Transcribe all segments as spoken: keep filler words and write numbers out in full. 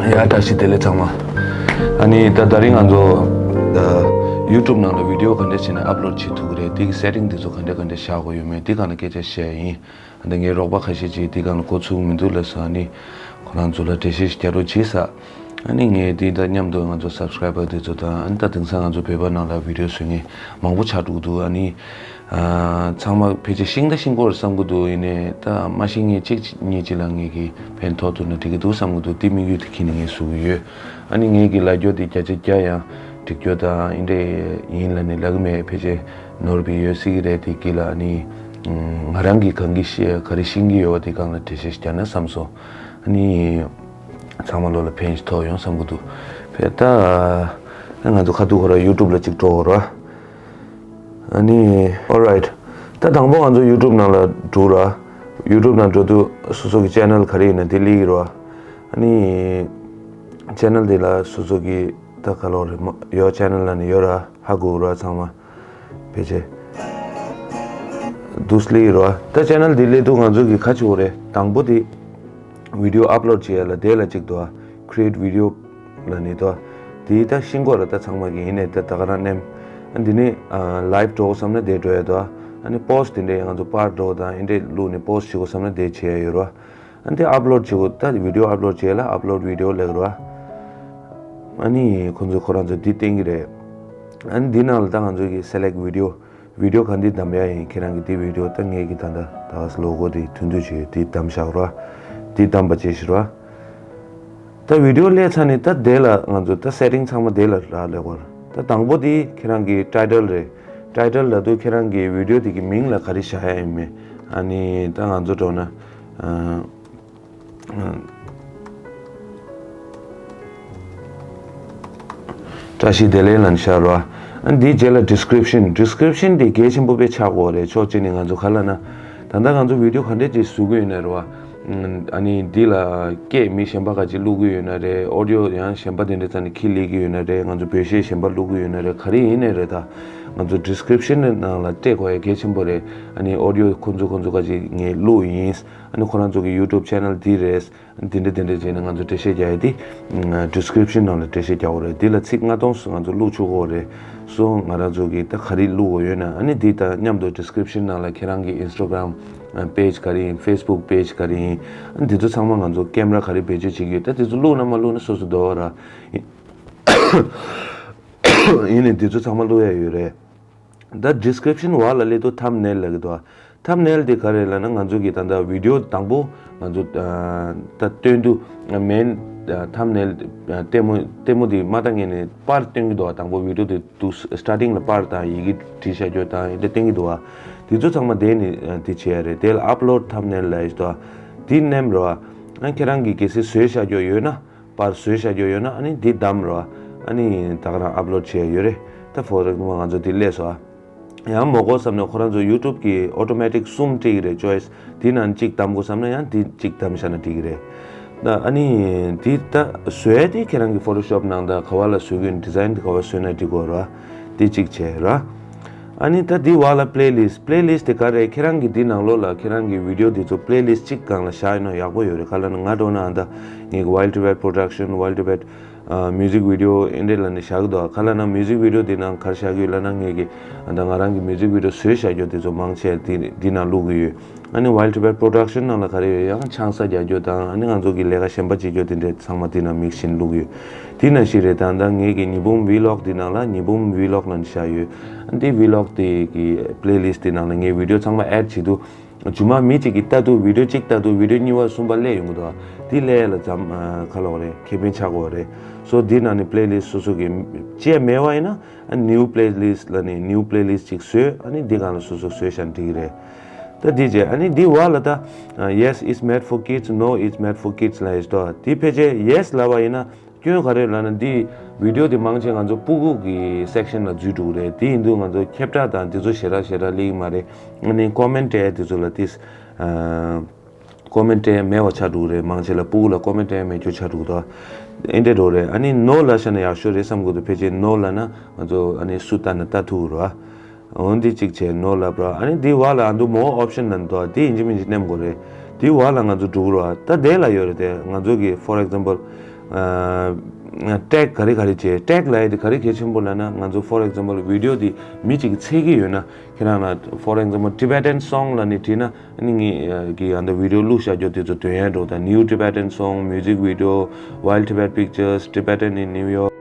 ཡ། བཀྲ་ཤིས་བདེ་ལེགས་ཚང་མ། ཨ་ནི་ད་དེ་རིང་ང་ཚོ་ཨ་YouTube་ནང་ལ་video་ག་འདྲ་བྱས་ནས་upload་བྱེད་ཐུབ་ཀྱི་རེད། དེ་གི་setting་དེ་ཚོ་ག་འདྲ་ག་འདྲ་བཞག་དགོས་ཡོད་མེད་དེ་སྒང་ལ་སྐད་ཆ་བཤད་ཡིན། ཨ་ནི་ངའི་རོགས་པ་ཁ་ཤས་ཅིག་དེ་སྒང་ལ་འགོ་ཚུགས་མི་འདུག་ལབ་སོང་། ཨ་ནི་ཁོ་རང་ཚོ་ལ་འགྲེལ་བཤད་ཞིག་རྒྱག་རོགས་བྱེད་ཟེར། ཨ་ནི་ངས་དེ་ད་མཉམ་དུ་ང་ཚོ་subscriber་དེ་ཚོ་དང་། ཨ་ནི་ད་དེང་སང་ང་ཚོ་བོད་པ་ནང་ལ་video་བཟོ་མཁན་མང་པོ་ཆགས་འགྲོ་གི་འདུག་ཨ་ནི། ཨ། ཚང་མ་ཕལ་ཆེར་ཤེས་ད་ཤེས་ཀྱི་ཡོད་རེད་བསམ་གྱི་འདུག་ཡིན་ནའི་ད་མ་ཤེས་མཁན་གཅིག་གཉིས་ཅིག་ལ་ངེད་ཀྱིས་ཕན་ཐོགས་ཐུབ་ན་འགྲིག་གི་འདུག་བསམ་གྱི་འདུག་དེ་དམིགས་ཡུལ་དེ་འཁྱེར་ནས་ངས་བཟོ་གི་ཡོད། ཨ་ནི་ངེད་ཀྱི་ལབ་རྒྱུ་དེ་བརྒྱ་ཆ་བརྒྱ་ཡང་འགྲིག་རྒྱུ་དང་ཨེ་འདྲ་ཡིན་ལབ་ནས་ལབ་ཀྱི་མེད། ཕལ་ཆེར་ནོར་བུ་ཡོད་སྲིད་ཀྱི་རེད། དེ་དཀྱིལ་ལ་ཨ་ནི་ང་རང་གིས་གང་གི་ཤེས་ག་རེ་ཤེས་ཀྱི་ཡོད་པ་དེ་སྒང་ལ་འགྲེལ་བཤད་ཞིག་རྒྱག་ན་བསམ་སོང་། ཨ་ནི་ཚང་མ་ལོ་ལ་ཕན་ཞིག་ཐོགས་ཡོང་བསམ་གྱི་འདུག་བས་ད་ང་ཚོ་ཁ་ཐུག་ཁོ་རང་YouTube་ལ་གཅིག་འགྲོ་དགོས་རེད། ཨ་ནི་alright། ད་དང་པོ་ང་ཚོ་YouTube་ནང་ལ་འགྲོ་ར། YouTube་ནང་འགྲོ་དུས་སོ་སོ་གི་channel་ག་རེ་ཡིན་ན་དེ་སླེབས་ཀྱི་རེད་བ། ཨ་ནི་channel་དེ་ལ་སོ་སོ་གི་ད་ག་ལོག་རེད་མ་your channel་ལབ་ནས་ཡོད་ར། ཧ་གོ་ར་ཚང་མ་ཕལ་ཆེར་འདུག་སེ་སླེབས་ཀྱི་རེད་བ། ད་channel་དེ་སླེབས་དུས་ང་ཚོ་གི་ག་བྱེད་དགོས་རེད། དང་པོ་དེ། video upload་བྱེད་ཡ་ལ་དེ་ལ་གཅིག་འདུག་ཨ། create video་ལབ་ནི་འདུག་ཨ། དེ་ད་ཤེས་ཀྱི་ཡོད་རེད་ད་ཚང་མ་གིས། ཡིན་ནའི་ད་ད་ག་རང་ནེམ། ཨ་འདི་ནི་ཨ་live་འགྲོ་དགོས་བསམ་ན་དེ་འགྲོ་ཡ་འདུག་ཨ། ཨ་ནི་post་དེ་འདྲས་ང་ཚོ་པར་འདྲ་པོ་དང་ཨེ་འདྲས་བླུགས་ནས་post་བྱེད་དགོས་བསམ་ན་དེ་བྱེད་ཡ་ཡོད་རེད་བ། ཨ་འདི་upload་བྱེད་དགོས་ད་video upload་བྱེད་ཡ་ལ་upload video་ལབ་ཀྱི་རེད་བ། ཨ་ནི་ཁོ་ཚོས་ཁོ་རང་ཚོ་འདི་བསྟན་གྱི་རེད། ཨ་ནི་འདི་ནང་ལ་ད་ང་ཚོ་གི་select video། video་ག་འདི་བདམས་ཡ་ཡིན། ཁྱེད་རང་གི་འདི་video་ད་ངེད་ཀྱི་ད་ལྟ་ད་logo་འདི་ཐུང་ཐུང་ཅིག་འདི་བདམས་བཞག་ར། འདི་བདམས་པ་བྱས་ཤི་ར། ད་video་སླེབས་ཚར་ནས་ད་དེ་ལ་ང་ཚོ་ད་setting་ཚང་མ་དེ་ལ་རག་ལས་གོ། ད་དང་པོ་འདི་ཁྱེད་རང་གི་title་རེད། title་ལབ་དུས་ཁྱེད་རང་གི་video་འདི་གི་མིང་ལ་ག་རེ་བཞག་ཡ་ཡིན་མིན། ཨ་ནི་ད་ང་ཚོ་འགྲོ་ན་ཨ། བཀྲ་ཤིས་བདེ་ལེགས་ལབ་ནས་བཞག་རོགས། ཨ་འདིའི་རྗེས་ལ་description། description་དེ་གལ་ཆེན་པོ་དཔེ་ཆགས་ཀྱི་ཡོད་རེད། ཕྱོགས་གཅིག་ནས་ང་ཚོ་ག་ལབ་ན། ད་ལྟ་ང་ཚོ་video་ག་འདྲས་ཅིག་བཟོ་གི་ཡོད་ན་རེད་བ། ཨ་ནི་འདི་ལ་སྐད་མི་གཞན་པ་ག་ཅིག་བླུག་གི་ཡོད་ན་རེད། audio་ཡང་གཞན་པ་དེ་འདྲས་རྩ་ནས་ཁྱེར་སླེབས་ཀྱི་ཡོད་ན་རེད། ང་ཚོ་བོད་གཞས་གཞན་པ་བླུག་གི་ཡོད་ན་རེད། ག་རེ་ཡིན་ནའི་རེད། ད་ང་ཚོ་description་ནང་ལ་སྤྲད་དགོས་ཡ་གལ་ཆེན་པོ་རེད། ཨ་ནི་audio་ཁོ་ཚོ་ཁོ་ཚོ་ག་ཅིག་ངས་བླུག་ཡིན། ཨ་ནི་ཁོ་རང་ཚོ་གི་YouTube channel་འདི་རེད། དེ་འདྲ་དེ་འདྲ་བྱས་ནས་ང་ཚོ་འགྲེལ་བཤད་རྒྱག་ཡ་དེ། description་ནང་ལ་འགྲེལ་བཤད་རྒྱག་དགོས་རེད། འདི་ལ་ཚིག་ལྔ་སྟོང་ཙམ་ང་ཚོ་བླུག་ཆོག་གི་རེད། སོ་ང་རང་ཚོ་གིས་ད་ག་རེ་བླུག་དགོས་ཡོད་ན། ཨ་ནི་འདི་དང་མཉམ་དུ་description་ནང་ལ་ཁྱེད་རང་གི་Instagram page་ག་རེ་ཡིན། Facebook page་ག་རེ་ཡིན། ཨ་ནི་འདི་ཚོ་ཚང་མ་ང་ཚོ་camera་ག་རེ་བེད་སྤྱོད་བྱེད་ཀྱི་ཡོད། ད་འདི་ཚོ་བླུག་ན་མ་བླུག་ན་སོ་སོ་འདོད་ར། ཡིན་ནའི་འདི་ཚོ་ཚང་མ་བླུག་ཡ་ཡོད་རེད། ད་description་བར་ལ་སླེབས་དུས་thumbnail་ལབ་ཀྱི་འདུག thumbnail་དེ་ག་རེ་ལབ་ན། ང་ཚོ་གི་ད་ལྟ་video་དང་པོ་ང་ཚོ་ད་སྟོན་དུས་main thumbnail་ལྟད་མོ་ལྟད་མོ་དེ་མ་བལྟ་སྔོན་ནས་པར་སྟོན་གྱི་འདུག་དང་པོ་video་དེ་དུས་starting་ལ་པར་དང་ཡི་གེ་བྲིས་བཞག་རྒྱུ་དང་ཡི་གེ་བསྟན་གྱི་འདུག་དེ་ཚོ་ཚང་མ་དེ་ནས་དེ་བྱེད་ཡ་རེད། དེ་ལ་upload thumbnail་ལབ་ཡ་ཞིག་འདུག་དེ་ནེམ་རོ། ཨ་ཁྱེད་རང་གིས་གལ་སྲིད་བཟོས་བཞག་རྒྱུ་ཡོད་ན། པར་བཟོས་བཞག་རྒྱུ་ཡོད་ན། ཨ་ནི་འདི་བདམས་རོགས། ཨ་ནི་ད་ག་རང་upload་བྱས་ཡོད་རེད། ད་for example་ང་ཚོ་འདི་སླེབས་སོང་། ཡང་མོ་གོ་བསམ་ན་ཁོ་རང་ཚོ་YouTube་གི་automatic་གསུམ་སྤྲད་ཀྱི་རེད། choice་དེ་ནང་གཅིག་བདམས་དགོས་བསམ་ན་ཡང་འདི་གཅིག་བདམས་བཞག་ན་འགྲིག་གི་རེད། ད་ཨ་ནི་འདི་ད་བཟོས་དེ་ཁྱེད་རང་གི་Photoshop་ནང་ད་ག་བ་ལ་བཟོས་ཀྱི་ཡོད་ན་design་དེ་ག་བ་བཟོས་ན་འགྲིག་གོ་ར། འདི་གཅིག་བྱས་ར། ཨ་ནི་ད་འདི་བར་ལ་playlist། playlist་དེ་ག་རེ། ཁྱེད་རང་གི་འདི་ནང་ལོགས་ལ་ཁྱེད་རང་གི་video་དེ་ཚོ་playlist་གཅིག་སྒང་ལ་བཞག་ཡིན་ན་ཡག་པོ་ཡོད་རེད། ག་ལབ་ན་ང་འགྲོ་ན་ཨ་ད་ངེད་ཀྱི་Wild Tibet Production། Wild Tibet་ཨ་music video་ཨེ་འདྲས་ལབ་ནས་བཞག་གི་འདུག་ག་ལབ་ན་music video་དེ་ནང་ག་རེ་བཞག་གི་ཡོད་ལབ་ན་ངེད་ཀྱི་ཨ་ད་ང་རང་གི་music video་བཟོས་བཞག་རྒྱུ་དེ་ཚོ་མང་ཆེ་དེ་འདི་ནང་བླུག་གི་ཡོད། ཨ་ནི་Wild Tibet Production་ནང་ལ་ག་རེ་ཡོད། ཡང་ཆང་ས་རྒྱག་རྒྱུ་དང་། ཨ་ནི་ང་ཚོ་གི་ལས་ཀ་གཞན་པ་བྱེད་རྒྱུ་དེ་འདྲས་ཚང་མ་དེ་ནང་mix་བྱས་བླུག་ཡོད། དེ་ནང་བཞིན་རེད། ད་ལྟ་ངེད་ཀྱི་ཉི་འབུམ་vlog་དེ་ནང་ལ་ཉི་འབུམ་vlog་ལབ་ནས་བཞག་ཡོད། ཨ་འདི་vlog་དེ་གི་playlist་དེ་ནང་ལ་ངའི་video་ཚང་མ་add་བྱེད་དུས། རྗེས་མ་མི་གཅིག་གིས་ལྟ་དུས། video་གཅིག་ལྟ་དུས་video་གཉིས་པ་གསུམ་པ་སླེབས་ཡོང་གི་འདུག་དེ་སླེབས་ཡ་ལ་ཙམ་ཨ་ག་ལབ་དགོས་རེད། ཁེ་ཕན་ཆགས་ཀྱི་ཡོད་རེད། སོ་དེ་ནང་ནས་playlist་སོ་སོ་གི་བཅས་མེད་པ་ཡིན་ན། ཨ་new playlist་ལབ་ནས་new playlist་ཅིག་བཟོས། ཨ་ནི་འདི་སྒང་ལ་སོ་སོ་བཟོས་བཞག་འགྲིག་གི་རེད། ད་འདི་བྱས། ཨ་ནི་འདི་བར་ལ་ད་ཨ་yes, it's made for kids, no, it's made for kids་ལབ་ཡ་ཞིག་འདུག་དེ་ཕལ་ཆེར་yes་ལབ་པ་ཡིན་ན། སྐྱོན་ག་རེ་ལབ་ན་འདི་video་དེ་མང་ཆེ་ང་ཚོ་སྤུ་གུ་གི་section་ལ་འཛུལ་འགྲོ་གི་རེད། དེ་ཡིན་དུས་ང་ཚོ་ཁྱབ་བསྒྲགས་དང་དེ་ཚོ་ཞེ་དྲག་ཞེ་དྲག་སླེབས་ཀྱི་མ་རེད། ཨ་ནི་comment་སྤྲད་དེ་ཚོ་ལ་ཏིས་ཨ་comment་སྤྲད་མེད་པ་ཆགས་འགྲོ་གི་རེད། མང་ཆེ་ལ་སྤུ་གུ་ལ་comment་སྤྲད་མེད་རྒྱུ་ཆགས་འགྲོ་གི་འདུག་ཨེ་འདྲས་འགྲོ་རེད། ཨ་ནི་no་ལབ་བཞག་ན་ཡག་ཤོས་རེད་བསམ་གྱི་འདུག་ཕལ་ཆེར་no་ལབ་ན་ང་ཚོ་ཨ་ནི་སུ་ལྟ་ན་ལྟ་ཐུབ་རོགས། འོ་འདི་གཅིག་བྱས་no་ལབ་ར། ཨ་ནི་འདི་བར་ལ་ཨ་འདུག་more option་ལབ་འདུག་དེ་ཡིན་གཅིག་མིན་གཅིག་ནེམ་དགོས་རེད། དེ་བར་ལ་ང་ཚོ་འགྲོ་གི་རེད་བ། ད་དེ་ལ་ཡོད་རེད་དེ། ང་ཚོ་གི་for example་ ཨ་ཊེག་ག་རེ་ག་རེ་བྱེད། ཊེག་ལབ་ཡ་དེ་ག་རེ་གལ་ཆེན་པོ་ལབ་ན། ང་ཚོ་for example video དེ་མི་གཅིག་གིས་འཚོལ་གྱི་ཡོད་ན། ཁྱེད་རང་ལ་for example Tibetan song ལབ་ནས་བྲིས་ན། ཨ་ནི་ངེད་ཀྱིས་ཨ་ད་video བླུགས་བཞག་རྒྱུ་དེ་ཚོ་ཐོན་ཡ་འགྲོ། ད་New Tibetan song, music video, Wild Tibet Pictures, Tibetan in New York,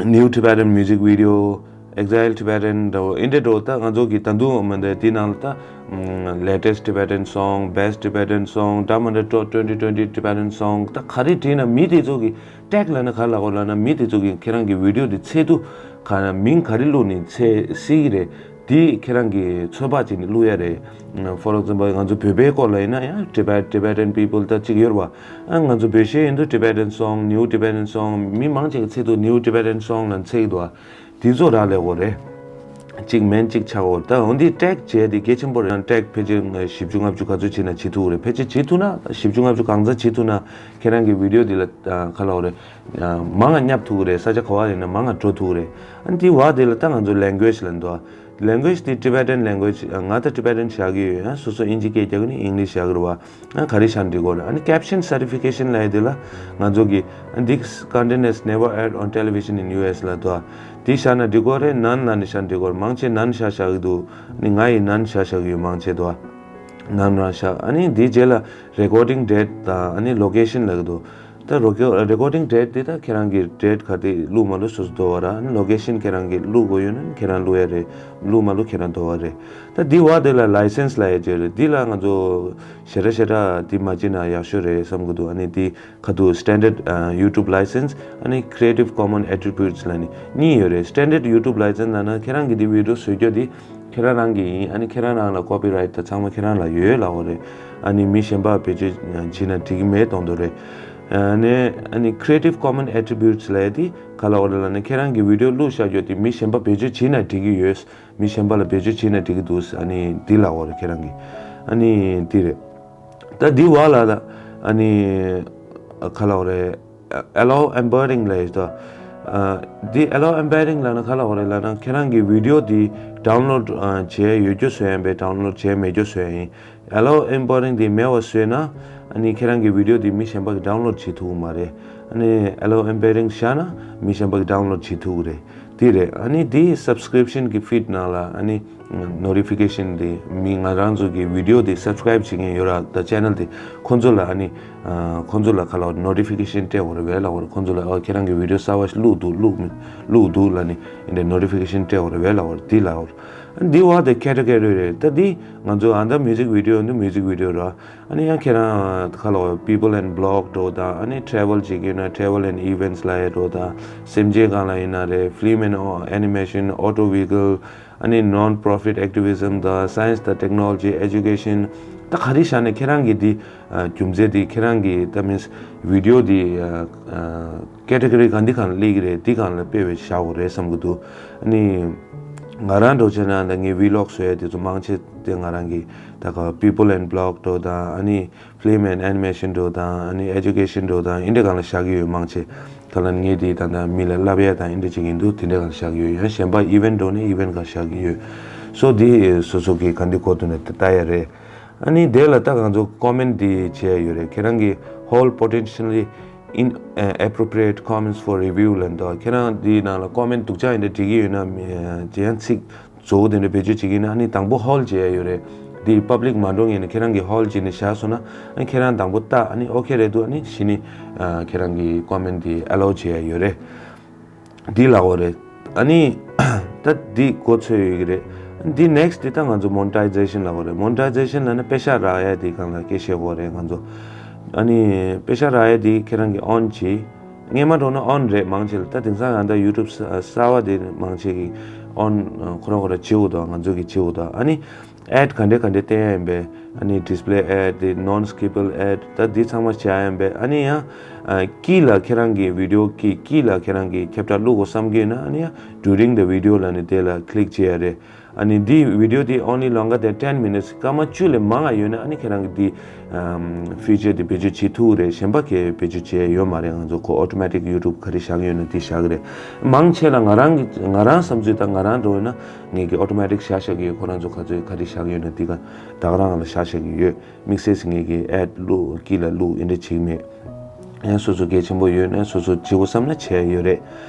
New Tibetan music video, Exile Tibetan འདྲ་བོ་ཨེ་འདྲ་འགྲོ། ད་ང་ཚོ་གི་ད་དུང་མ་འདྲ་དེ་ནང་ལ་ད་latest Tibetan song, best Tibetan song, ད་མ་འདྲ་top twenty twenty Tibetan song ད་ག་རེ་བྲིས་ན། མི་དེ་ཚོ་གི་ཊེག་ལབ་ན་ག་རེ་ལབ་དགོས་ལབ་ན། མི་དེ་ཚོ་གི་ཁྱེད་རང་གི་video དེ་འཚོལ་དུས་ག་མིང་ག་རེ་བླུགས་ནས་འཚོལ་སྲིད་ཀྱི་རེད། དེ་ཁྱེད་རང་གིས་ཚོད་དཔག་བྱས་ནས་བླུགས་ཡ་རེད། For example ང་ཚོ་བོད་པའི་སྐོར་ལ་ཡིན་ན་ཡང་Tibet, Tibetan people ད་གཅིག་ཡོད་རེད་བ། ཨ་ང་ཚོ་བོད་གཞས་ཡིན་དུས་Tibetan song, new Tibetan song མི་མང་ཆེ་གིས་འཚོལ་དུས་new Tibetan song ལབ་འཚོལ་གྱི་འདུག་བ། དེ་ཚོ་རག་ལས་དགོས་རེད། གཅིག་མིན་གཅིག་ཆགས་དགོས་རེད། ད་འོ་འདི་ཊེག་བྱས་དེ་གལ་ཆེན་པོ་རེད། ཊེག་ཕལ་ཆེར་བཞི་བཅུ་ལྔ་བཅུ་ག་ཚོད་བྱས་ན་བྱེད་ཐུབ་རེད། ཕལ་ཆེར་བྱེད་ཐུབ་ན། བཞི་བཅུ་ལྔ་བཅུ་གང་ཙམ་བྱེད་ཐུབ་ན་ཁྱེད་རང་གི་video དེ་ལ་ཨ་ག་རེ་ལབ་དགོས་རེད། ཨ་མང་ང་བསྙབ་ཐུབ་ཀྱི་རེད། ས་ཆ་ག་བ་ཡིན་ན་མང་ང་འགྲོ་ཐུབ་ཀྱི་རེད། ཨ་ནི་དེ་བ་དེ་ལ་ད་ང་ཚོ་language ལབ་འདུག་ཨ། language དེ་Tibetan language ང་ད་Tibetan བཞག་གི་ཡོད། ཨ་སོ་སོ་དབྱིན་ཇི་སྐད་རྒྱག་གི་ནི་English བཞག་གི་རེད་བ། ཨ་ག་རེ་བཞག་ན་འགྲིག་གོ་རེད། ཨ་ནི་caption certification ལབ་ཡ་དེ་ལ་ང་ཚོ་གི་ཨ་this content is never aired on television in U S ལབ་འདུག་ཨ། དེ་བཞག་ན་འགྲིག་གོ་རེད། none ལབ་ནས་བཞག་ན་འགྲིག་གོ་རེད། མང་ཆེ་none བཞག་བཞག་གི་འདུག་ཨ་ནི་ང་ཡིས་none བཞག་བཞག་གི་ཡོད། མང་ཆེ་འདུག་ཨ། none རང་བཞག་ཨ་ནི་དེའི་རྗེས་ལ་recording date དང་ཨ་ནི་location ལབ་ཀྱི་འདུག་ད་རོ་ཀེ་recording date དེ་ད་ཁྱེད་རང་གི་date ག་དེ་བླུགས་མ་བླུགས་སོ་སོ་དོ་བ་ར། ཨ་ནི་location ཁྱེད་རང་གི་བླུགས་དགོས་ཡོད་ན་ཁྱེད་རང་བླུགས་ཡ་རེད། བླུགས་མ་བླུགས་ཁྱེད་རང་དོ་བ་རེད། ད་འདི་བ་དེ་ལ་license ལབ་ཡ་ཅིག་རེད། འདི་ལ་ང་ཚོ་ཞེ་དྲག་ཞེ་དྲག་འདི་མ་བྱེད་ན་ཡག་ཤོས་རེད་བསམ་གི་འདུག་ཨ་ནི་འདི་ག་དུ་standard ཨ་YouTube license ཨ་ནི་Creative Commons attributes ལབ་ནི་གཉིས་ཡོད་རེད། standard YouTube license ལབ་ན་ཁྱེད་རང་གི་འདི་video བཟོ་རྒྱུ་འདི་ཁྱེད་རང་རང་གི་ཡིན། ཨ་ནི་ཁྱེད་རང་རང་ལ་copyright དང་ཚང་མ་ཁྱེད་རང་ལ་ཡོད་ལབ་ཡོད་རེད། ཨ་ནི་མི་གཞན་པ་བེད་སྤྱོད་བྱེད་ན་འགྲིག་གི་མེད་གཏོང་འདོད་རེད། ཨ་ནི་ཨ་ནི་Creative Commons attributes ལབ་ཡ་དེ་ག་ལབ་ཡོད་རེད་ལབ་ན། ཁྱེད་རང་གི་video བླུགས་བཞག་རྒྱུ་དེ་མི་གཞན་པ་བེད་སྤྱོད་བྱེད་ན་འགྲིག་གི་ཡོད། མི་གཞན་པ་ལ་བེད་སྤྱོད་བྱེད་ན་འགྲིག་གི་འདུག་ཨ་ནི་འདི་ལབ་ཡོད་རེད་ཁྱེད་རང་གི། ཨ་ནི་འདི་རེད། ད་འདི་བ་ལ་ད་ཨ་ནི་ག་ལབ་ཡོད་རེད། allow embedding ལབ་ཡོད་དོ། ཨ་འདི་allow embedding ལབ་ན་ག་ལབ་ཡོད་རེད་ལབ་ན། ཁྱེད་རང་གི་video འདི་download ཨ་བྱས་ཡོད་རྒྱུ་བཟོ་ཡ་ཡིན་པས་download བྱས་མེད་རྒྱུ་བཟོ་ཡ་ཡིན། allow embedding འདི་མེད་པ་བཟོས་ན་ཨ་ནི་ཁྱེད་རང་གི་video འདི་མི་གཞན་པ་གིས་download བྱེད་ཐུབ་ཀྱི་མ་རེད། ཨ་ནི་allow embedding བཞག་ན་མི་གཞན་པ་གིས་download བྱེད་ཐུབ་ཀྱི་རེད། འདི་རེད། ཨ་ནི་འདི་subscription གི་feed ནང་ལ་ཨ་ནི་notification དེ་མི་ང་རང་ཚོ་གི་video དེ་subscribe བྱེད་མཁན་ཡོད་ར། ད་channel དེ་ཁོང་ཚོ་ལ་ཨ་ནི་ཨ་ཁོང་ཚོ་ལ་ག་ལབ་notification སྤྲད་དགོས་རེད་བས་ལབ་དགོས་རེད། ཁོང་ཚོ་ལ་ཨ་ཁྱེད་རང་གི་video གསར་བ་ཞིག་བླུགས་འདུག་བླུགས་མི་བླུགས་འདུག་ལབ་ནི་ཨེ་འདྲ་notification སྤྲད་དགོས་རེད་བས་ལབ་དགོས་རེད། འདི་ལབ་དགོས་རེད། ཨ་ནི་འདི་བ་དེ་category རེད། ད་འདི་ང་ཚོ་ཨ་ད་music video འདི་music video ར། ཨ་ནི་ཡང་ཁྱེད་རང་ག་ལབ་དགོས་རེད། people and blog འགྲོ་དང་ཨ་ནི་travel བྱེད་ཀྱི་ཡོད་ན་travel and events ལབ་ཡ་འགྲོ་དང་སེམས་ཅན་སྒང་ལ་ཡིན་ན་རེད། film and animation, auto vehicle ཨ་ནི་non-profit activism དང་science དང་technology, education ད་ག་རེ་བཞག་ནས་ཁྱེད་རང་གི་འདི་ཨ་རྒྱུ་མཚན་འདི་ཁྱེད་རང་གི་ད་means video འདི་ཨ་ཨ་category ག་འདི་སྒང་ལ་སླེབས་ཀྱི་རེད། འདི་སྒང་ལ་དཔེ་བའི་བཞག་དགོས་རེད་བསམ་གྱི་འདུག་ཨ་ནི་ང་རང་འདྲ་བྱས་ན་ད་ངའི་vlog བཟོ་ཡ་དེ་ཚོ་མང་ཆེ་དེ་ང་རང་གི་ད་ག་people and blog འགྲོ་དང་ཨ་ནི་film and animation འགྲོ་དང་ཨ་ནི་education འགྲོ་དང་ཨིན་འདྲ་སྒང་ལ་བཞག་གི་ཡོད། མང་ཆེ་ད་ལ་ངས་དེ་ད་ལྟ་མི་ལ་བསླབ་ཡ་དང་ཨིན་འདྲ་བྱེད་ཀྱི་འདུག་དེ་འདྲ་སྒང་ལ་བཞག་གི་ཡོད། ཡང་གཞན་པ་event འགྲོ་ནས་event སྒང་བཞག་གི་ཡོད། so དེ་སོ་སོ་གི་ག་འདི་གོ་ཐུབ་ན་དེ་ལྟ་ཡ་རེད། ཨ་ནི་དེ་ལ་ད་ང་ཚོ་comment དེ་བྱས་ཡོད་རེད། ཁྱེད་རང་གི་hold potentially inappropriate comments for review ལབ་འདུག་ཁྱེད་རང་དེའི་ནང་ལ་comment སྡུག་ཅག་ཡིན་འདྲ་འབྲི་གི་ཡོད་ན་དེ་ཡང་ཚིག་བཟོ་བོ་དེ་འདྲ་བེད་སྤྱོད་བྱེད་ཀྱི་ཡིན་ན་ཨ་ནི་དང་པོ་hold བྱེད་ཡ་ཡོད་རེད། དེ་public མ་འགྲོ་ངེས་ནས་ཁྱེད་རང་གིས་hold བྱས་ནས་བཞག་སོང་ན་ཨ་ནི་ཁྱེད་རང་དང་པོ་ལྟ་ཨ་ནི་okay རེད་འདུག་ཨ་ནི་གཞི་ནས་ཨ་ཁྱེད་རང་གི་comment དེ་allow བྱེད་ཡ་ཡོད་རེད། འདི་ལབ་དགོས་རེད། ཨ་ནི་ད་འདི་གོ་ཚོད་ཡོད་ཀྱི་རེད། འདི་next འདི་ད་ང་ཚོ་monetization ལབ་དགོས་རེད། monetization ལབ་ན་པེ་ཤག་རག་ཡ་དེ་སྒང་ལ་སྐད་བཤད་དགོས་རེད་ང་ཚོ། ཨ་ནི་པེ་ཤག་རག་ཡ་དེ་ཁྱེད་རང་གིས་on བྱེད། སྔས་མ་འགྲོ་ན་on རེད་མང་ཆེ་ལ། ད་དེང་སང་ང་ད་YouTube གསར་བ་དེ་མང་ཆེ་གིས་on ཁོ་རང་ཁོ་རང་བྱེད་དགོས་འདུག་ང་ཚོ་གིས་བྱེད་དགོས་འདུག་ཨ་ནི་ad ག་འདྲ་ག་འདྲ་བསྟན་ཡ་ཡིན་པས། ཨ་ནི་display ad དེ་non-skippable ad ད་འདི་ཚང་མ་བྱ་ཡ་ཡིན་པས། ཨ་ནི་ཡང་ཨ་དཀྱིལ་ལ་ཁྱེད་རང་གི་video དཀྱིལ་དཀྱིལ་ལ་ཁྱེད་རང་གི་ཁྱབ་བསྒྲགས་བླུག་དགོས་བསམ་གྱི་ཡོད་ན་ཨ་ནི་ཡང་during the video ལབ་ནས་དེ་ལ་click བྱེད་ཡ་རེད། ཨ་ནི་འདི་video དེ་only longer than ten minutes སྐར་མ་བཅུ་ལས་མང་ང་ཡོད་ན་ཨ་ནི་ཁྱེད་རང་གི་འདི་ཨམ་feature དེ་བེད་སྤྱོད་བྱེད་ཐུབ་རེད། གཞན་པ་གས་བེད་སྤྱོད་བྱེད་ཡ་ཡོད་མ་རེད། ང་ཚོ་ཁོ་automatic YouTube ག་རེ་བཞག་ཡོད་ན་དེ་བཞག་གི་རེད། མང་ཆེ་ལ་ང་རང་གི་ང་རང་བསམ་ཚུལ་དང་ང་རང་འགྲོ་ཡོད་ན་ངས་གི་automatic བཞག་བཞག་གི་ཡོད། ཁོ་རང་ཚོ་ག་ཚོད་ག་རེ་བཞག་ཡོད་ན་དེ་ག་ད་ག་རང་ལ་བཞག་བཞག་གི་ཡོད། དམིགས་བསལ་ངས་གི་ad བླུག་དཀྱིལ་ལ་བླུག་ཨེ་འདྲ་བྱེད་ཀྱི་མེད། ཡང་སོ་སོ་གལ་ཆེན་པོ་ཡོད་ན་སོ་སོ་བྱེད་དགོས་བསམ་ན་བྱས་ཡོད་རེད།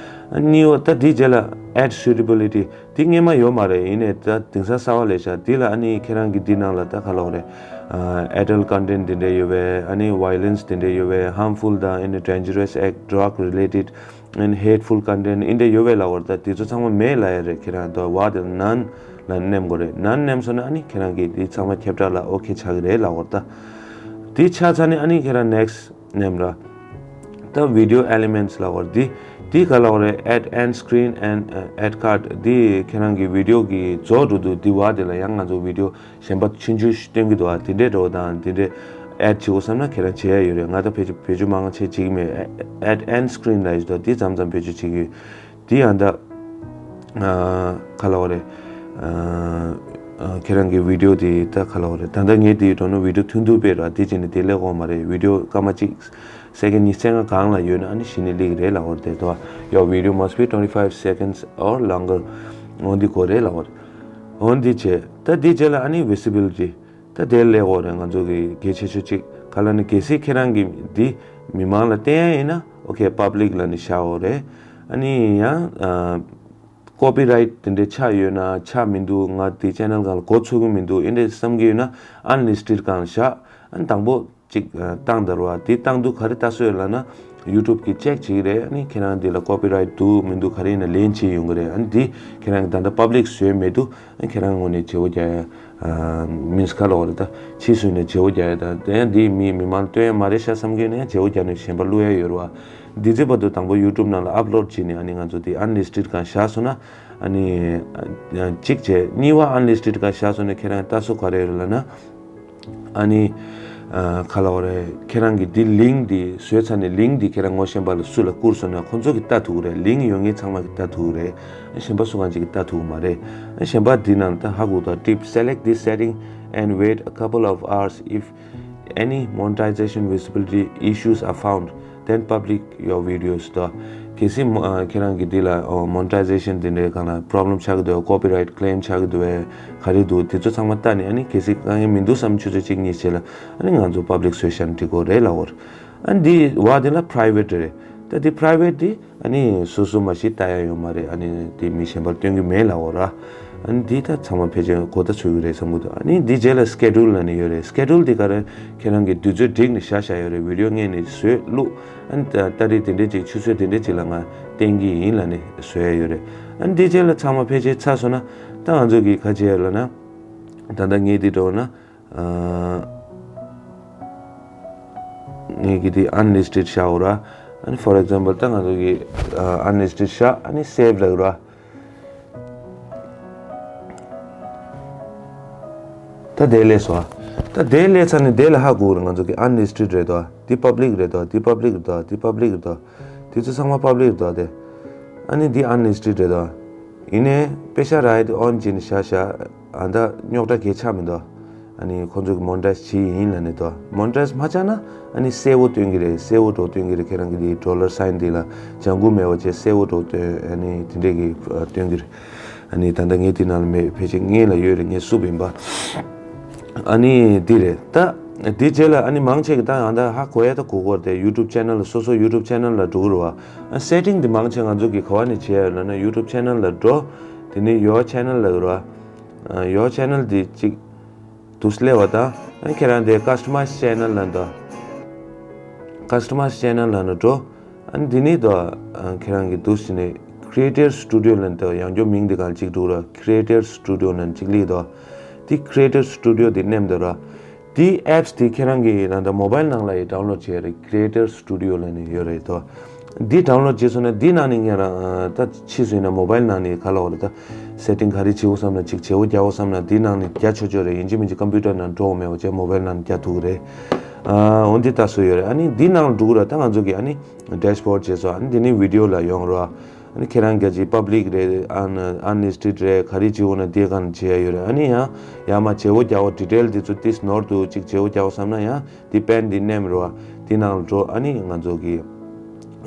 གཉིས་པ་ད་འདི་རྗེས་ལ་ad suitability འདི་སྔོན་མ་ཡོད་མ་རེད། ཡིན་ནའི་ད་དེང་སང་གསར་པ་ལས་ཤག་འདི་ལ་ཨ་ནི་ཁྱེད་རང་གི་འདི་ནང་ལ་ད་ག་ལབ་དགོས་རེད། adult content འདི་འདྲ་ཡོད་པས། ཨ་ནི་violence འདི་འདྲ་ཡོད་པས། harmful དང་ཨ་ནི་dangerous act, drug related and hateful content འདི་འདྲ་ཡོད་པས་ལབ་དགོས་རེད། ད་དེ་ཚོ་ཚང་མ་མེད་ལབ་ཡ་རེད། ཁྱེད་རང་ད་བ་དེ་none ལ་མནན་དགོས་རེད། none མནན་སོང་ན་ཨ་ནི་ཁྱེད་རང་གི་འདི་ཚང་མ་ཁྱབ་བསྒྲགས་ལ་okay ཆགས་ཀྱི་རེད་ལབ་དགོས་རེད། ད་འདི་ཆགས་ཚར་ནས་ཨ་ནི་ཁྱེད་རང་next མནན་ར། ད་video elements ལབ་དགོས་རེད། འདི་འདི་ག་ལབ་དགོས་རེད། add end screen and uh, ad card འདི་ཁྱེད་རང་གི་video གི་རྫོགས་འགྲོ་དུས་འདི་བ་དེ་ལ་ཡང་ང་ཚོ་video གཞན་པ་ཆུང་ཆུང་ཞིག་སྟོན་གྱི་འདུག་ཨ། དེ་འདྲའི་འགྲོ་བ་དང་དེ་འདྲའི་add བྱེད་དགོས་བསམ་ན་ཁྱེད་རང་བྱེད་ཡ་ཡོད་རེད། ང་ད་བེད་སྤྱོད་བེད་སྤྱོད་མང་ཆེ་བྱེད་ཀྱི་མེད། add end screen ལབ་ཡོད་དོ། འདི་མཚམས་མཚམས་བེད་སྤྱོད་བྱེད་ཀྱི་ཡོད། འདི་ཡང་ད་ཨ་ག་ལབ་དགོས་རེད། ཨ་ཨ་ཁྱེད་རང་གི་video དེ་ད་ག་ལབ་དགོས་རེད། ད་ལྟ་ངས་དེ་འགྲོ་ན་video ཐུང་ཐུང་སྤེལ་ར། དེ་བྱས་ནས་དེ་ལས་འགོར་མ་རེད། video སྐར་མ་གཅིག་second གཉིས་ཚན་ལྔ་གང་ལ་ཡོད་ན་ཨ་ནི་གཞི་ནས་སླེབས་ཀྱི་རེད་ལབ་དགོས་རེད་དོ། Your video must be twenty-five seconds or longer འོ་འདི་དགོས་རེད་ལབ་དགོས་རེད། འོ་འདི་བྱས་ད་འདི་རྗེས་ལ་ཨ་ནི་visibility ད་དེ་ལས་འགོར་རེད། ང་ཚོ་གི་གལ་ཆེ་ཤོས་གཅིག་ག་ལབ་ན་གལ་སྲིད་ཁྱེད་རང་གི་འདི་མི་མང་ལ་བསྟན་ཡ་ཡིན་ན་okay public ལབ་ནས་བཞག་དགོས་རེད། ཨ་ནི་ཡང་ཨ་copyright དེ་འདྲའི་ཆགས་ཡོད་ན། ཆགས་མི་འདུག་ང་དེ་channel སྒང་ལ་འགོ་ཚུགས་ཀྱི་མི་འདུག་ཨེ་འདྲ་བསམ་གྱི་ཡོད་ན་unlisted སྒང་བཞག་ཨ་ནི་དང་པོ་གཅིག་ཨ་བཏང་དང་ར། དེ་བཏང་དུས་ག་རེ་ལྟ་སྲོལ་ཡོད་ལབ་ན་YouTube གིས་check བྱེད་ཀྱི་རེད། ཨ་ནི་ཁྱེད་རང་དེ་ལ་copyright འདུག་མི་འདུག་ག་རེ་ཡིན་ན་ལན་བྱེད་ཡོང་གི་རེད། ཨ་ནི་དེ་ཁྱེད་རང་གིས་ད་ལྟ་public བཟོས་མེད་དུས་ཨ་ནི་ཁྱེད་རང་ངོས་ནས་བརྗེ་པོ་རྒྱག་ཡ་means ག་ལབ་དགོས་རེད། ད་ཕྱིས་སུ་ནས་བརྗེ་པོ་རྒྱག་ཡ་དང་དེ་ཡང་དེ་མི་མི་མང་ལ་སྟོན་ཡ་མ་རེད་ཤག་བསམ་གྱི་ཡོད་ན་ཡང་བརྗེ་པོ་རྒྱག་ནས་གཞན་པ་བླུག་ཡ་ཡོད་རེད་བ། འདི་ཚེ་བར་དུ་དང་པོ་YouTube ནང་ལ་upload བྱས་ནས་ཨ་ནི་ང་ཚོ་དེ་unlisted སྒང་བཞག་སོང་ན་ཨ་ནི་ཨ་གཅིག་བྱས། གཉིས་པ་unlisted སྒང་བཞག་སོང་ན་ཁྱེད་རང་ལྟ་སྲོལ་ག་རེ་ཡོད་རེད་ལབ་ན་ཨ་ནི་ཨ་ག་ལབ་དགོས་རེད། ཁྱེད་རང་གི་འདི་link འདི་བཟོས་ཚར་ནས་link འདི་ཁྱེད་རང་ངོ་ཤེས་པ་ལ་སུ་ལ་བསྐུར་སོང་ན་ཁོང་ཚོ་གིས་ལྟ་ཐུབ་ཀྱི་རེད། link ཡོད་མཁན་ཚང་མ་གིས་ལྟ་ཐུབ་ཀྱི་རེད། གཞན་པ་སུ་གང་ཅིག་གིས་ལྟ་ཐུབ་ཀྱི་མ་རེད། གཞན་པ་འདི་ནང་ད་ཧ་གོ་ད། Tip, select this setting and wait a couple of hours. If any monetization visibility issues are found, then public your videos དོ། གལ་སྲིད་མོ་ཨ་ཁྱེད་རང་གི་འདི་ལ་ཨོ་monetization དེ་འདྲའི་སྒང་ལ་problem ཆགས་ཀྱི་འདུག copyright claim ཆགས་ཀྱི་འདུག་བས་ག་རེ་འདུག་དེ་ཚོ་ཚང་མ་ལྟ་ནས་ཨ་ནི་གལ་སྲིད་དཀའ་ངལ་མི་འདུག་བསམ་ཆུ་ཚོད་གཅིག་གཉིས་རྗེས་ལ་ཨ་ནི་ང་ཚོ་public བཟོས་བཞག་ན་འགྲིག་གི་རེད་ལབ་དགོས་རེད། ཨ་ནི་འདི་བ་དེ་ལ་private རེད། ད་འདི་private དེ་ཨ་ནི་སོ་སོ་མ་གཞི་ལྟ་ཡ་ཡོད་མ་རེད། ཨ་ནི་དེ་མི་གཞན་པར་སྟོན་གྱི་མེད་ལབ་དགོས་ར། ཨ་ནི་འདི་ད་ཚང་མ་ཕལ་ཆེར་གོ་བརྡ་ཚོད་ཀྱི་རེད་བསམ་གྱི་འདུག་ཨ་ནི་འདི་རྗེས་ལ་schedule ལབ་ནས་ཡོད་རེད། schedule དེ་ག་རེ་ཁྱེད་རང་གི་དུས་ཚོད་བསྒྲིགས་ནས་བཞག་བཞག་ཡོད་རེད། video སྔོན་ནས་བཟོས་བླུགས། ཨ་ནི་ད་ད་རེས་དེ་འདྲས་ཅིག་ཆུ་ཚོད་དེ་འདྲས་ཅིག་ལ་ང་བསྟན་གྱི་ཡིན་ལབ་ནས་བཟོས་ཡ་ཡོད་རེད། ཨ་ནི་འདི་རྗེས་ལ་ཚང་མ་ཕལ་ཆེར་ཚར་སོང་ན་ད་ང་ཚོ་གིས་ག་བྱེད་ཡ་ལབ་ན་ད་ལྟ་ངས་འདི་འགྲོ་ན། ཨ་ངས་ཀྱི་དེ་unlisted བཞག་འོ་ར། ཨ་ནི་for example ད་ང་ཚོ་གི་ཨ་unlisted བཞག་ཨ་ནི་save ལབ་ར། ད་དེ་ལས་སོ། ད་དེ་ལས་ཚར་ནས་དེ་ལ་ཧ་གོ་ར། ང་ཚོ་གི་unlisted རེད་དོ། འདི་public རེད་དོ། འདི་public རེད་དོ། འདི་public རེད་དོ། དེ་ཚོ་ཚང་མ་public རེད་དོ། དེ་ཨ་ནི་འདི་unlisted རེད་དོ། ཡིན་ནའི་པེ་ཤ་ར་ཡི་དེ་on བྱས་ནས་བཞག་བཞག་ཨ་ད་རྙོག་དྲ་གས་ཆགས་མི་འདུག་ཨ་ནི་ཁོང་ཚོ་གི་monetize བྱས་ཡིན་ལབ་ནས་དོ། monetize མ་ཆགས་ན་ཨ་ནི་གསལ་བོ་སྟོན་གྱི་རེད། གསལ་བོ་འགྲོ་སྟོན་གྱི་རེད། ཁྱེད་རང་གི་དེ་dollar sign དེ་ལ་ལྗང་གུ་མེད་པ་བྱས་གསལ་བོ་འགྲོ་སྟོན་ཨ་ནི་དེ་འདྲས་ཀྱི་ཨ་སྟོན་གྱི་རེད། ཨ་ནི་ད་ལྟ་ངས་དེ་ནང་ལ་མེད། ཕལ་ཆེར་སྔོན་ལ་ཡོད་རེད། ངས་བསུབས་ཡིན་པ། ཨ་ནི་འདི་རེད་ད། འདི་རྗེས་ལ་ཨ་ནི་མང་ཆེ་གི་ད་ང་ད་ཧ་གོ་ཡ་ད་གོ་གོ་རེད་དེ། YouTube channel ལ་སོ་སོ་YouTube channel ལ་འགྲོ་གི་རེད་བ། ཨ་setting འདི་མང་ཆེ་ང་ཚོ་གི་ག་བ་ནས་བྱས་ཡོད་ལབ་ན་YouTube channel ལ་འགྲོ། དེ་ནས་your channel ལ་རེད་བ། ཨ་your channel འདི་གཅིག་དུ་སླེབས་པ་དང་ཨ་ནི་ཁྱེད་རང་དེ་customize channel ལ་འདུག customize channel ལ་ནི་འགྲོ། ཨ་ནི་འདི་ནི་དོ། ཨ་ཁྱེད་རང་གི་འདུག་ཟེར་ནས་Creator Studio ལབ་ནས་དོ། ཡང་བསྐྱར་མིང་འདི་གང་ཅིག་འདུག་ར། Creator Studio ལབ་ནས་ཅིག་ལིག་དོ། འདི་Creator Studio འདི་མནན་དོ་ར། འདི་apps འདི་ཁྱེད་རང་གི་ད་ལྟ་mobile ནང་ལ་ཡི་download བྱས་རེད། Creator Studio ལབ་ནས་ཡོད་རེད་དོ། འདི་download བྱས་སོང་ན་འདི་ནང་ནས་ངས་རང་ད་ཕྱིས་སུ་ཡིན་ན་mobile ནང་ནས་ག་ལ་བ་རེད་ད། setting ག་རེ་བྱེད་དགོས་བསམ་ན་ཅིག་བྱེད་དགོས་རྒྱག་དགོས་བསམ་ན་འདི་ནང་ནས་རྒྱག་ཆོག་ཆོག་རེད། ཡིན་གཅིག་མིན་གཅིག་computer ནང་འགྲོ་དགོས་མེད་པ་བྱས་mobile ནང་ནས་རྒྱག་ཐུབ་ཀྱི་རེད། ཨ་འོ་འདི་ལྟ་སྲོལ་ཡོད་རེད། ཨ་ནི་འདི་ནང་ལ་འགྲོ་གི་རེད། ད་ང་ཚོ་གི་ཨ་ནི་dashboard བྱས་སོང་། ཨ་ནི་འདི་ནི་video ལ་ཡོང་རོགས། ཨ་ནི་ཁྱེད་རང་རྒྱ་ཆེ་public རེད། ཨ་ནི་unlisted རེད། ག་རེ་བྱེད་དགོས་ན་དེ་གང་བྱེད་ཡ་ཡོད་རེད། ཨ་ནི་ཡང་ཡར་མར་བྱེད་དགོས་རྒྱག་དགོས་detail དེ་ཚོ་ཏིས་ནོར་འདུག་ཅིག་བྱེད་དགོས་རྒྱག་དགོས་བསམ་ན་ཡང་དེ་pen དེ་མནན་རོགས། དེ་ནང་ལ་འགྲོ། ཨ་ནི་ང་ཚོ་གི་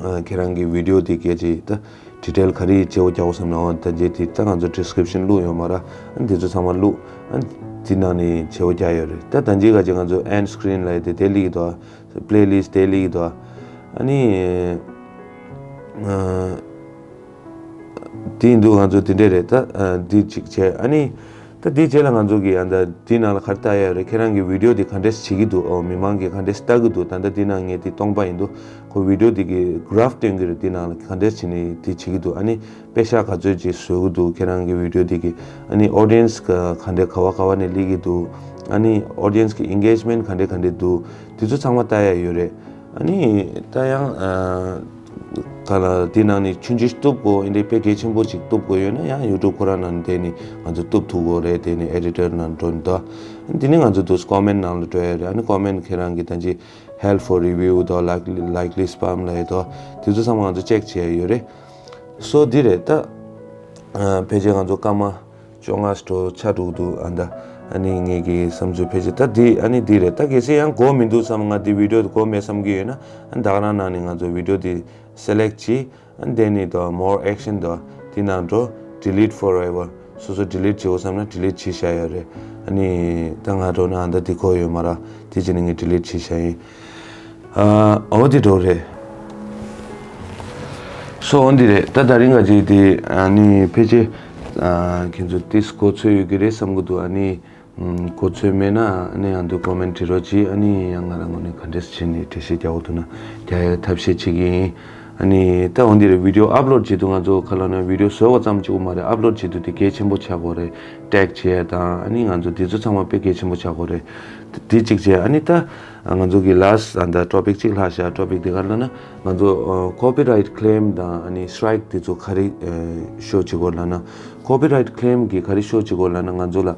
ཨ་ཁྱེད་རང་གི་video དེ་རྒྱ་ཆེ་ད་detail ག་རེ་བྱེད་དགོས་རྒྱག་དགོས་བསམ་ན་འོ་ད་རྗེས་དེ་ད་ང་ཚོ་description བླུགས་ཡོད་མ་ར། ཨ་ནི་དེ་ཚོ་ཚང་མ་བླུགས། ཨ་ནི་དེ་ནང་ནས་བྱེད་དགོས་རྒྱག་ཡོད་རེད། ད་ད་ཅི་ག་ཅིག་ང་ཚོ་end screen ལ་ཡི་དེ་དེ་ལིག་དོ། playlist དེ་ལིག་དོ། ཨ་ནི། ཨ། དེ་ཡིན་དུས་ང་ཚོ་དེ་འདྲས་རེད། ད་ཨ་འདི་གཅིག་བྱས། ཨ་ནི་ད་དེའི་རྗེས་ལ་ང་ཚོ་གི་ཨ་ད་དེའི་ནང་ལ་ག་རེ་ལྟ་ཡ་ཡོད་རེད། ཁྱེད་རང་གི་བི་ཌི་ཡོ་དེ་ག་འདྲས་བྱེད་ཀྱི་འདུག་ཨོ། མི་མང་གིས་ག་འདྲས་ལྟ་གི་འདུག་ད་ལྟ་དེའི་ནང་ངས་དེ་སྟོང་པ་ཡིན་དུས་ཁོ་བི་ཌི་ཡོ་དེ་གི་གྷ་རཕ་སྟོན་གྱི་རེད། དེའི་ནང་ལ་ག་འདྲས་བྱས་ནས་དེ་བྱེད་ཀྱི་འདུག་ཨ་ནི་པེ་ཤག་ག་ཚོད་ཅིག་བཟོ་གི་འདུག་ཁྱེད་རང་གི་བི་ཌི་ཡོ་དེ་གི་ཨ་ནི་ཨོ་ཌི་ཡེན་སི་ག་ག་འདྲས་ག་བ་ག་བ་ནས་སླེབས་ཀྱི་འདུག་ཨ་ནི་ཨོ་ཌི་ཡེན་སི་གི་ཨེན་གེཇ་མེན་ཊི་ག་འདྲས་ག་འདྲས་འདུག་དེ་ཚོ་ཚང་མ་ལྟ་ཡ་ཡོད་རེད། ཨ་ནི་ད་ཡང་ཨ་ག་ལ་དེ་ནང་ནས་ཆུང་ཆུང་ཞིག་གཏུབ་དགོས། ཨིན་དེ་དཔེ་གལ་ཆེན་པོ་ཅིག་གཏུབ་དགོས་ཡོད་ན་ཡང་ཡུ་ཊུབ་ཁོ་རང་ནང་དེ་ནས་ང་ཚོ་གཏུབ་ཐུབ་དགོས་རེད། དེ་ནས་ཨེ་ཌི་ཊར་ནང་འགྲོ་ནས་ད། དེ་ནས་ང་ཚོ་དུ་ཀོ་མེན་ཊི་ནང་ལ་འགྲོ་ཡ་རེད། ཨ་ནི་ཀོ་མེན་ཊི་ཁྱེད་རང་གི་ད་ཅི་ཧེལ་ཕོར་རི་ཝིའུ་དང་ལའིག་ལི་སི་པེམ་ལབ་ཡ་དང་དེ་ཚོ་ཚང་མ་ང་ཚོ་ཅེག་བྱས་ཡ་ཡོད་རེད། སོ་འདི་རེད་ད། ཨ་ཕལ་ཆེར་ང་ཚོ་སྐར་མ་བཅོ་ལྔ་འགྲོ་ཆགས་འགྲོ་གི་འདུག་ཨ་ད། ཨ་ནི་ངེད་ཀྱི་བསམ་ཚུལ་ཕལ་ཆེར་ད་འདི་ཨ་ནི་འདི་རེད། ད་གལ་སྲིད་ཡང་གོ་མི་འདུག་བསམ། ང་འདི་བི་ཌི་ཡོ་དེ་གོ་མེད་བསམ་གྱི་ཡོད་ན། ཨ་ནི་ད་ག་རང་ནང་ནས་ང་ཚོ་བི་ཌི་ཡོ་དེ་སེ་ལེག་བྱེད། ཨ་ནི་དེ་ནས་ད་མོར་ཨེག་ཤན་དང་དེ་ནང་འགྲོ། ཌི་ལིཊ་ཕོར་ཨེ་ཝར། སོ་སོ་ཌི་ལིཊ་བྱེད་དགོས་བསམ་ན་ཌི་ལིཊ་བྱེད་བཞག་ཡ་རེད། ཨ་ནི་ད་ང་འགྲོ་ན་ཨ་ད་འདི་གོ་ཡོད་མ་རེད། དེ་བྱས་ནས་ངས་ཌི་ལིཊ་བྱེད་བཞག་ཡིན། ཨ་འོ་དེ་འདྲ་རེད། སོ་འོ་འདི་རེད། ད་ད་རིང་ག་ཅིག་དེ་ཨ་ནི་ཕལ་ཆེར་ཨ་ཁྱེད་ཚོ་ཏིས་གོ་ཚོད་ཡོད་ཀྱི་རེད་བསམ་གྱི་འདུག་ཨ་ནི་ཨམ་གོ་ཚོད་མེད་ན་ཨ་ནི་ཨ་འདུ་ཀོ་མེན་ཊི་བྲིས་རོགས་གྱིས། ཨ་ནི་ཡང་ང་རང་ངོས་ནས་ག་འདྲས་བྱས་ནས་འགྲེལ་བཤད་རྒྱག་དགོས་འདུག་ན་རྒྱག་ཡ་ཐབས་ཤེས་བྱེད་ཀྱི་ཡིན། ཨ་ནི་ད་འོ་འདི་རེད། བི་ཌི་ཡོ་ཨབ་ལོཌ་བྱེད་དུས་ང་ཚོ་ག་ལབ་ན་བི་ཌི་ཡོ་བཟོ་བ་ཙམ་གཅིག་པོ་མ་རེད། ཨབ་ལོཌ་བྱེད་དུས་དེ་གལ་ཆེན་པོ་ཆགས་དགོས་རེད། ཊེག་བྱེད་ཡ་དང་ཨ་ནི་ང་ཚོ་དེ་ཚོ་ཚང་མ་དཔེ་གལ་ཆེན་པོ་ཆགས་དགོས་རེད། དེ་གཅིག་བྱས། ཨ་ནི་ད་ང་ཚོ་གི་ལཱ་སི་ཊི་ཨ་ད་ཊོ་པིག་གཅིག་ལྷག་བཞག་ཊོ་པིག་དེ་ག་ལབ་ན་ང་ཚོ་ཨ་ཀོ་པི་རའིཊ་ཀི་ལེམ་དང་ཨ་ནི་སི་ཊི་རའིཀ་དེ་ཚོ་ག་རེ་ཨ་ཤོ་བྱེད་དགོས་ལབ་ན། ཀོ་པི་རའིཊ་ཀི་ལེམ་གི་ག་རེ་ཤོ་བྱེད་དགོས་ལབ་ན། ང་ཚོ་ལ་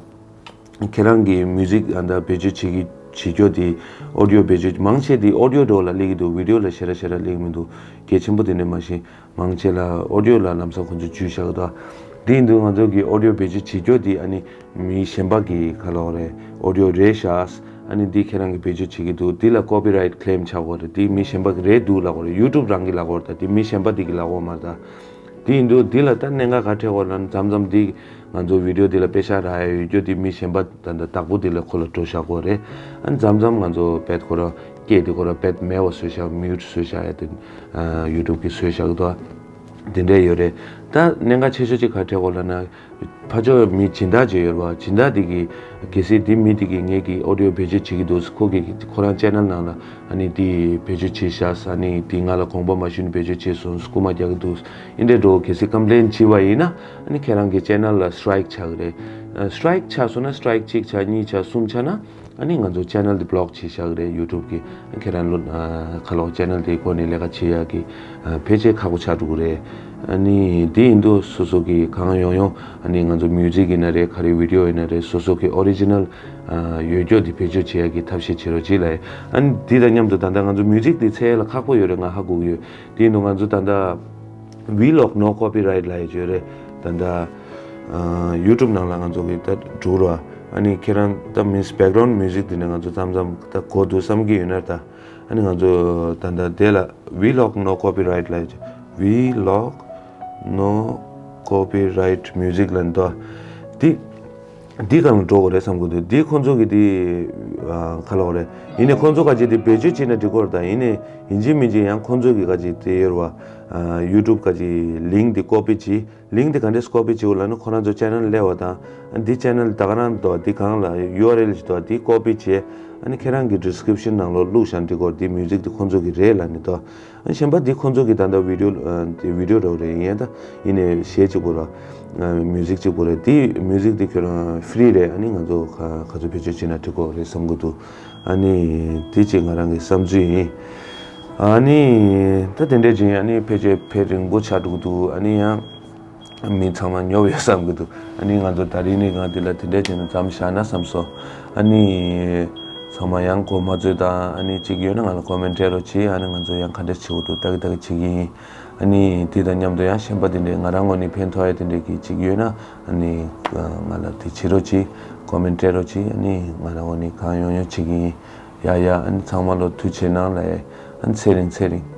ཁྱེད་རང་གི་མིའུ་ཟིག་ཨ་ད་བེད་སྤྱོད་བྱེད་ཀྱི་བྱེད་རྒྱུ་དེ་ཨོ་ཌི་ཡོ་བེད་སྤྱོད་མང་ཆེ་དེ་ཨོ་ཌི་ཡོ་འདྲ་བོ་ལ་སླེབས་ཀྱི་འདུག་བི་ཌི་ཡོ་ལ་ཞེ་དྲག་ཞེ་དྲག་སླེབས་ཀྱི་མི་འདུག་གལ་ཆེན་པོ་དེ་འདྲ་མ་ཤེས། མང་ཆེ་ལ་ཨོ་ཌི་ཡོ་ལ་ལམ་སང་ཁོང་ཚོས་འཇུས་བཞག་གི་འདུག་དེ་ཡིན་དུས་ང་ཚོ་གི་ཨོ་ཌི་ཡོ་བེད་སྤྱོད་བྱེད་རྒྱུ་དེ་ཨ་ནི་མི་གཞན་པ་གི་ག་ལབ་དགོས་རེད། ཨོ་ཌི་ཡོ་རེད་ཤག་ཨ་ནི་འདི་ཁྱེད་རང་གིས་བེད་སྤྱོད་བྱེད་ཀྱི་འདུག་འདི་ལ་ཀོ་པི་རའིཊ་ཀི་ལེམ་ཆགས་དགོས་རེད། འདི་མི་གཞན་པ་གི་རེད་འདུག་ལབ་དགོས་རེད། ཡུ་ཊུབ་རང་གི་ལབ་དགོས་རེད། ད་འདི་མི་གཞན་པ་འདི་གི་ལབ་དགོས་མ་རེད། ད་དེ་ཡིན་དུས་འདི་ལ་ད་གནད་འགག་ག་འཕྲད་དགོས་ལབ་ན། མཚམས་མཚམས་འདི་ང་ཚོ་བི་ཌི་ཡོ་འདི་ལ་པེ་ཤག་རག་ཡ་ཡོད་རྒྱུ་འདི་མི་གཞན་པ་ད་ད་བདག་པོ་འདི་ལ་ཁོ་ལ་འགྲོ་བཞག་དགོས་རེད། ཨ་ནི་མཚམས་མཚམས་ང་ཚོ་བེད་ཁོ་ར་སྐད་འདི་ཁོ་ར་བེད་མེད་པ་བཟོས་བཞག་མིའུ་ཊི་བཟོས་བཞག་ཡ་དེ་ཨ་ཡུ་ཊུབ་གི་བཟོས་བཞག་གི་འདུག་དེ་འདྲས་ཡོད་རེད། ད་གནད་འགག་ཆེ་ཤོས་ཅིག་ག་འཕྲད་དགོས་ལབ་ན། ཕར་ཕྱོགས་མི་སྦྱིན་བདག་ཅིག་ཡོད་རེད་བ། སྦྱིན་བདག་དེ་གིས་གལ་སྲིད་དེ་མི་དེ་གིས་ངེད་ཀྱི་ཨོ་ཌི་ཡོ་བེད་སྤྱོད་བྱེད་ཀྱི་འདུག་ཁོ་གིས་ཁོ་རང་ཆེ་ནལ་ནང་ལ་ཨ་ནི་དེ་བེད་སྤྱོད་བྱས་ཤག་ཨ་ནི་དེ་ང་ལ་དགོངས་པ་མ་ཞུས་ནས་བེད་སྤྱོད་བྱས་སོང་། རྐུ་མ་རྒྱག་གི་འདུག་ཨིན་དེ་འདྲ་གལ་སྲིད་ཀམ་པི་ལེན་བྱས་པ་ཡིན་ན་ཨ་ནི་ཁྱེད་རང་གི་ཆེ་ནལ་ལ་སི་ཊི་རའིཀ་ཆགས་ཀྱི་རེད། སི་ཊི་རའིཀ་ཆགས་སོང་ན། སི་ཊི་རའིཀ་གཅིག་ཆགས། གཉིས་ཆགས། གསུམ་ཆགས་ན། ཨ་ནི་ང་ཚོ་ཆེ་ནལ་དེ་བི་ལོག་བྱས་བཞག་གི་རེད། ཡུ་ཊུབ་གིས་ཁྱེད་རང་ལོ་ཨ་ཁ་ལོ་ཆེ་ནལ་དེའི་སྒོ་ནས་ལས་ཀ་བྱེད་ཡག་གི་ཨ་ཕལ་ཆེར་ཁག་པོ་ཆགས་འགྲོ་གི་རེད། ཨ་ནི་དེ་ཡིན་དུས་སོ་སོ་གི་གང་ཡོང་ཡོང་། ཨ་ནི་ང་ཚོ་མིའུ་ཟིག་ཡིན་ན་རེད། ག་རེ་བི་ཌི་ཡོ་ཡིན་ན་རེད། སོ་སོ་གི་ཨོ་རི་ཇི་ནལ་ཨ་ཡོད་རྒྱུ་དེ་བེད་སྤྱོད་བྱེད་ཡག་གི་ཐབས་ཤེས་བྱེད་རོགས་གྱིས་ལབ། ཨ་ནི་དེ་དང་མཉམ་དུ་ད་ལྟ་ང་ཚོ་མིའུ་ཟིག་དེ་འཚོལ་ཡག་ལ་ཁག་པོ་ཡོད་རེད། ང་ཧ་གོ་གི་ཡོད། དེ་ཡིན་དུས་ང་ཚོ་ད་ལྟ་ཝི་ལོག་ནོ་ཀོ་པི་རའིཊ་ལབ་ཡག་ཅིག་ཡོད་རེད། ད་ལྟ་ཨ་ཡུ་ཊུབ་ནང་ལ་ང་ཚོ་གི་ད་འགྲོ་རོགས། ཨ་ནི་ཁྱེད་རང་ད་མིན་སི་བེག་གྷ་རའུན་ཌི་མིའུ་ཟིག་དེ་འདྲ་ང་ཚོ་མཚམས་མཚམས་ད་གོ་འདུག་བསམ་གྱི་ཡོད་ན། ད་ཨ་ནི་ང་ཚོ་ད་ལྟ་དེ་ལ་ཝི་ལོག་ནོ་ཀོ་པི་རའིཊ་ལབ་ཡག་ཅིག་ཝི་ལོག་ནོ་ཀོ་པི་རའིཊ་མིའུ་ཟིག་ལབ་འདུག་དེ་འདི་སྒང་ལ་འགྲོ་དགོས་རེད་བསམ་གྱི་འདུག་འདི་ཁོང་ཚོ་གི་འདི་ཨ་ག་ལབ་དགོས་རེད། ཡིན་ནའི་ཁོང་ཚོ་ག་ཅིག་འདི་བེད་སྤྱོད་བྱས་ན་འགྲིག་གི་རེད། ད་ཡིན་ནའི་ཡིན་གཅིག་མིན་གཅིག་ཡང་ཁོང་ཚོ་གི་ག་ཅིག་དེ་ཡོད་རེད་བ། ཨ་ཡུ་ཊུབ་ག་ཅིག་ལིངྐ་འདི་ཀོ་པི་བྱས། ལིངྐ་འདི་ག་འདྲས་ཀོ་པི་བྱེད་དགོས་ལབ་ན། ཁོ་རང་ཚོ་ཆེ་ནལ་སླེབས་པ་དང་། ཨ་འདི་ཆེ་ནལ་ད་ག་རང་འདུག་འདི་སྒང་ལ་ཡུ་ཨར་ཨེལ་ཞིག་འདུག་འདི་ཀོ་པི་བྱས། ཨ་ནི་ཁྱེད་རང་གི་ཌི་སི་ཀི་རིབ་ཤན་ནང་ལོགས་བླུགས་བཞག་འགྲིག་གི་རེད། འདི་མིའུ་ཟིག་འདི་ཁོང་ཚོ་གི་རེད་ལབ་ནས་འདུག་ཨ་ནི་གཞན་པ་འདི་ཁོང་ཚོ་གི་ད་ལྟ་བི་ཌི་ཡོ་ཨ་འདི་བི་ཌི་ཡོ་འདྲ་བོ་རེད། ཡིན་ཡང་ད་ཡིན་ནའི་གཞས་གཅིག་པོ་ར་ཨ་མིའུ་ཟིག་གཅིག་པོ་རེད། འདི་མིའུ་ཟིག་འདི་ཁྱོད་རང་ཧྥི་རི་རེད། ཨ་ནི་ང་ཚོ་ག་ག་ཚོད་བེད་སྤྱོད་བྱེད་ན་འགྲིག་གི་རེད་བསམ་གྱི་འདུག་ཨ་ནི་དེ་གཅིག་ང་རང་གི་བསམ་ཚུལ་ཡིན། ཨ་ནི་ད་དེ་འདྲས་བྱས་ཡིན། ཨ་ནི་ཕལ་ཆེར་ཕལ་རིང་པོ་ཆགས་འགྲོ་གི་འདུག་ཨ་ནི་ཡང་མི་ཚང་མ་ཉོབ་ཡོད་བསམ་གྱི་འདུག་ཨ་ནི་ང་ཚོ་ད་རིང་ནས་ང་འདི་ལ་དེ་འདྲས་བྱས་ནས་མཚམས་བཞག་ན་བསམ་སོང་། ཨ་ནི་ཚང་མ་ཡང་གོ་མ་ཚོད་དང་། ཨ་ནི་གཅིག་ཡོད་ན་ང་ལ་ཀོ་མེན་ཊི་སྤྲད་རོགས་གྱིས། ཨ་ནི་ང་ཚོ་ཡང་ག་འདྲས་བྱེད་དགོས་འདུག་ལྟ་གི་ལྟ་གི་བྱེད་ཀྱི་ཡིན། ཨ་ནི་དེ་དང་མཉམ་དུ་ཡང་གཞན་པ་དེ་འདྲས་ང་རང་ངོས་ནས་ཕན་ཐོགས་ཡ་དེ་འདྲས་ཀྱི་གཅིག་ཡོད་ན། ཨ་ནི་ང་ལ་དེ་བྱེད་རོགས་གྱིས། ཀོ་མེན་ཊི་སྤྲད་རོགས་གྱིས། ཨ་ནི་ང་རང་ངོས་ནས་གང་ཡོང་ཡོང་བྱེད་ཀྱི་ཡིན། ཡ་ཡ། ཨ་ནི་ཚང་མ་ལོ་ཐུགས་རྗེ་གནང་ལགས། ཨ་ནི་ཚེ་རིང་ཚེ་རིང་།